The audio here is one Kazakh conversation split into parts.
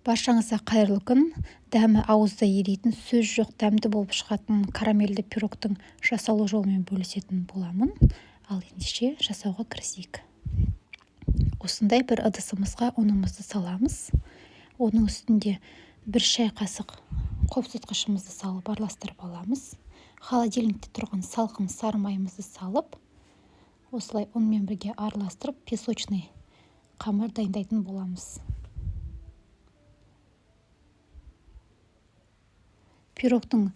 Баршаңызға қайырлы күн! Дәмі ауызда еритін, сөз жоқ, дәмді болып шығатын карамельді пирогтың жасалу жолымен бөлісетін боламын. Ал ендеше жасауға кірісейік. Осындай бір ыдысымызға ұнымызды саламыз. Оның үстінде бір шай қасық қопсытқышымызды салып араластырып аламыз. Холодильникте тұрған салқын сары майымызды салып, осылай ұнмен бірге араластырып, песочный қамыр дайындайтын боламыз. Пирогтың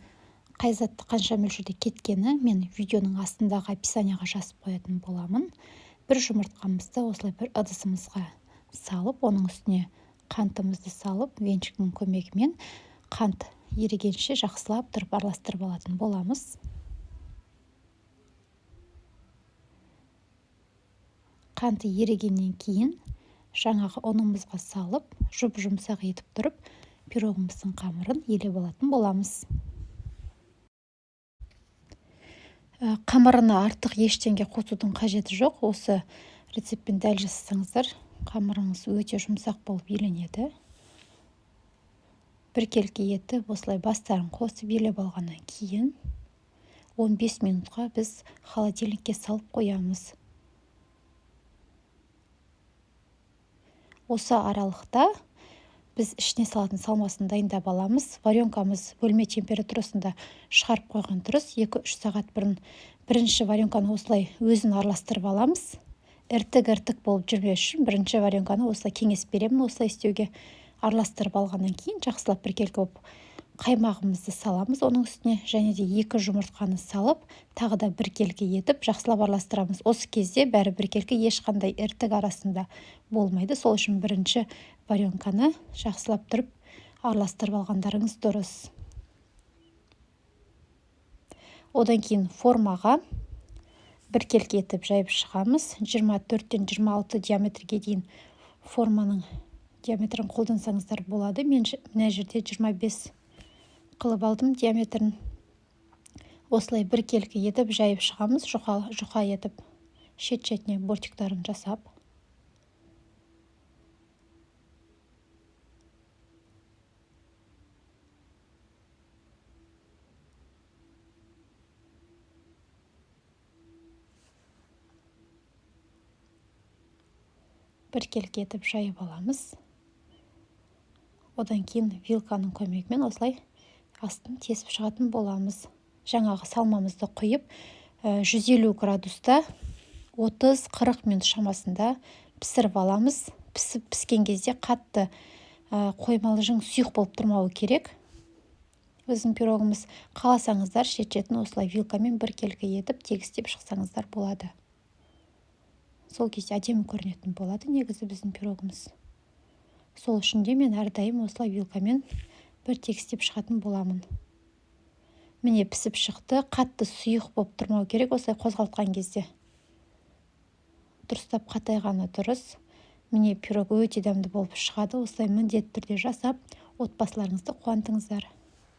қай затты қанша мөлшерде кеткені мен видеоның астындағы описанияға жазып қоятын боламын. Бір жұмыртқамызды осылай бір ыдысымызға салып, оның үстіне қантымызды салып, венчиктің көмегімен қант ерігенше жақсылап тұрып араластырып алатын боламыз. Қанты ерігеннен кейін жаңағы ұнымызға салып, жұп-жұмсақ етіп тұрып, пирогымыздың қамырын елеп алатын боламыз. Қамырына артық ештеңе қосудың қажеті жоқ. Осы рецептпен дәл жасасаңыздар, қамырыңыз өте жұмсақ болып еленеді. Біркелкі етіп осылай бастарын қосып елеп алғаннан кейін 15 минутқа біз холодильникке салып қоямыз. Осы аралықта біз ішіне салатын салмасын дайындап аламыз. Варенкамыз бөлме температурасында шығарып қойған дұрыс. 2-3 сағат бұрын бірінші варенканы осылай өзін араластырып аламыз. Іртік-іртік болып жүрмес үшін бірінші варенканы осылай кеңес беремін, осылай істеуге. Араластырып алғаннан кейін жақсылап біркелкі болып қаймағымызды саламыз оның үстіне, және де 2 жұмыртқаны салып, тағы да біркелкі етіп жақсылап араластырамыз. Осы кезде бәрі біркелкі, ешқандай іртік арасында болмайды. Сол үшін бірінші варенканы жақсылап тұрып араластырып алғандарыңыз дұрыс. Одан кейін формаға біркелкі етіп жайып шығамыз. 24-тен 26 диаметрге дейін форманың диаметрін қолдансаңыздар болады. Мен мына жерде 25 қылып алдым диаметрін. Осылай біркелкі етіп жайып шығамыз, жұқа етіп, шет-шетіне бортиктарын жасап. Біркелкі етіп жайып аламыз. Одан кейін вилканың көмегімен осылай астын тесіп шығатын боламыз. Жаңағы салмамызды құйып, 150 градуста 30-40 минут шамасында пісіріп аламыз. Піскен кезде қатты қоймалжың сұйық болып тұрмауы керек. Біздің пирогымыз, қаласаңыздар шет-шетін осылай вилкамен біркелкі етіп тегістеп шықсаңыздар болады. Сол кезде әдемі көрінетін болады негізі біздің пирогымыз. Сол үшін де мен әрдайым осылай вилкамен бір тегістеп шығатын боламын. Міне, пісіп шықты. Қатты сұйық болып тұрмау керек осылай қозғалтқан кезде. Дұрыстап қатайғаны дұрыс. Міне, пирог өте дәмді болып шығады. Осылай міндетті түрде жасап, отбасыларыңызды қуантыңыздар.